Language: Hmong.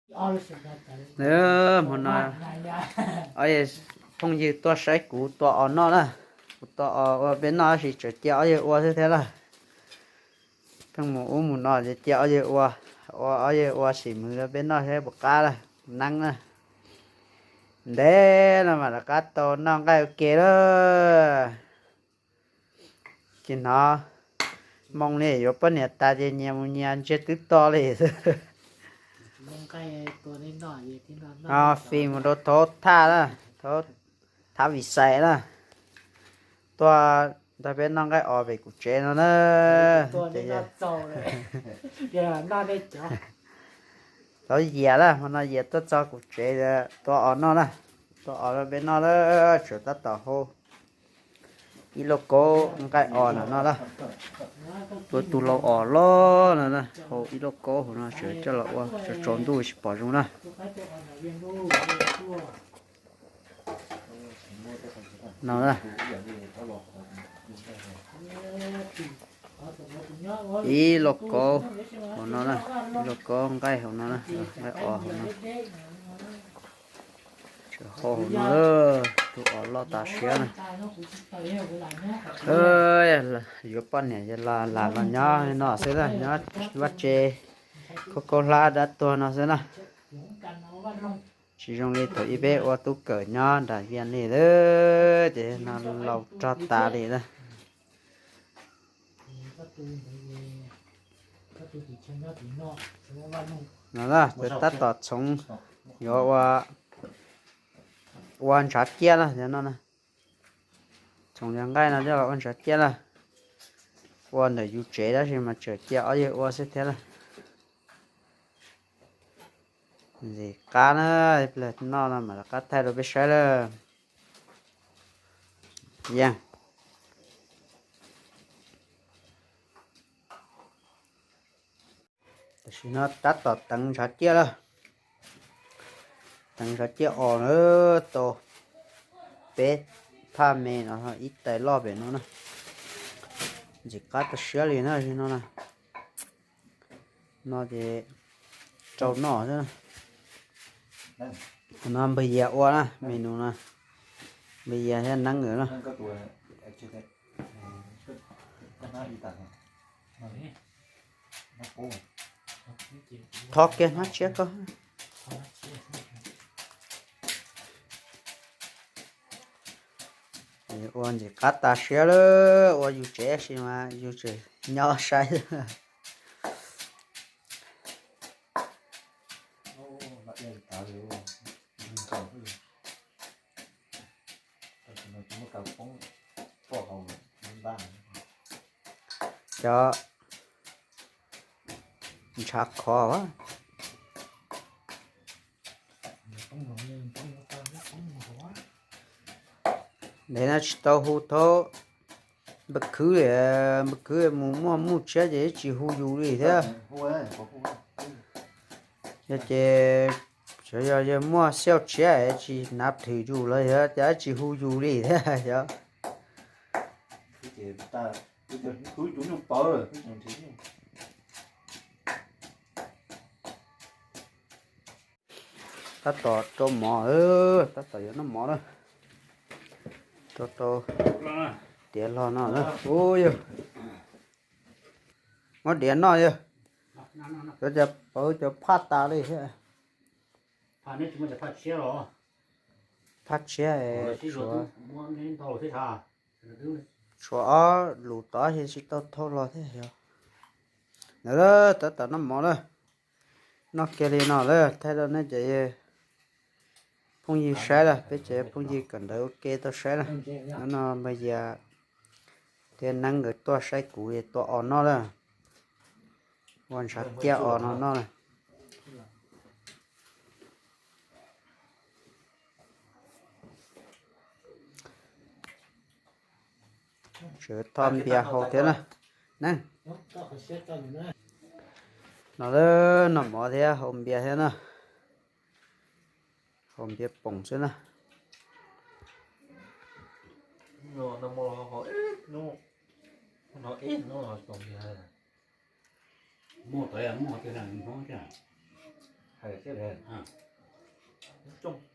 Hmo no phooj ywg tuaj saib kuv tua os noj na. Kuv tua os ua peb noj tab sis tseem cia ob yawg ua xwb thiab lawm. Pheej mus ub mus no ces cia ob yawg ua, ua ob yawg ua sim mus rau peb noj thiab puas qab lawm, neeb na. Ntev no mam rov qab tau noj nqaij ua ke lawm. Ces hnov moo li yuav poj niam tas ces nyias mus nyias ntsiag twb to li xwb. Fij mus rau thaub thaj na, thaub, thav vim xais na. Tuaj nrog peb noj nqaij os pem kuv tsev no na. Thaub Yias na, hmo no Yias tuaj txog kuv tsev tua os noj na. Tua os rau peb noj na, tseem tab tom hau ib lauj kaub nqaij os no no na. Tua tus laus os loj no na, hau ib lauj kaub hauv no tseem coj los ua tsaus tsaus ntuj tsis pom zoo na. No na, ib lauj kaub hauv no na, ib lauj kaub nqaij hauv no na, nqaij os hauv no. Tseem hau hauv no, tus os loj tas siab na. Yuav poj niam yog lam los nyob no xwb na, nyob vaj tse khaub khaub hlab dab tuag no xwb na. Tsis zoo li thaum ub peb ua tub kawm nyob nram Vias li lawm, ces no laus rog tas li na. No na, tab tom txhoov yuav ua ntshav ciaj na, no na. Txhoov cov nqaij no coj los ua ntshav ciaj na. Ua ntawm yus tsev tab sis mas tseem cia ob yawg ua xwb thiab lawm. Ntxim qab na, ib pliag noj no mam rov qab thaij rau peb saib lawm. Yeej. Tam sim no tab tom teev ntshav ciaj lawm. Teev ntshav ciaj os na, tau peb phaj me no, ib tais loj pem no na. Ntxim qab tas siab li na, no na. No ces rau noj xwb. No npawg Yias ua na, me nus no. Npawg Yias thiab Neeb nkawd na. Thov kiag hnab tshiab koj. Ua ntxim qab tas siab lawm, ua yus tsev tab sis mas yus tseem nyob saib. Cov ntshav khov. Ntev no tsis tau hu thaub npawg khwb, npawg khwb mus muaj muj tshiab ces tsis hu yus li thiab. Yog ces, yog, yog muaj xiauj tshiab es tsis hnav thwm yus los yog cas tsis hu yus li thiab yog. Tab tom rau mov, tab tom yuav noj mov na. Rau rau tiav hlo no na. Ub yog, muab diav noj yog. Cov cas pauv cov phaj tas li thiab. Phaj tshiab, tshuav ob lus tod ces tsis tau thauj los thiab yog. Ntawd tab tom noj mov lawm. Noj kiag li no lawm thaij rau nej cov phooj ywg saib lawm, peb cov phooj ywg kawm ntawv ua ke tau saib lawm. Hnub no npawg Yias thiab Neeb nkawd tuaj saib kuv tua os noj lawm. Ua ntshav ciaj os no noj lawm. Sawv thoj npias hau thiab na. Neeb, no lawm, noj mov thiab haus npias thiab na. Haus npias poom xwb na. Hais thiab, coj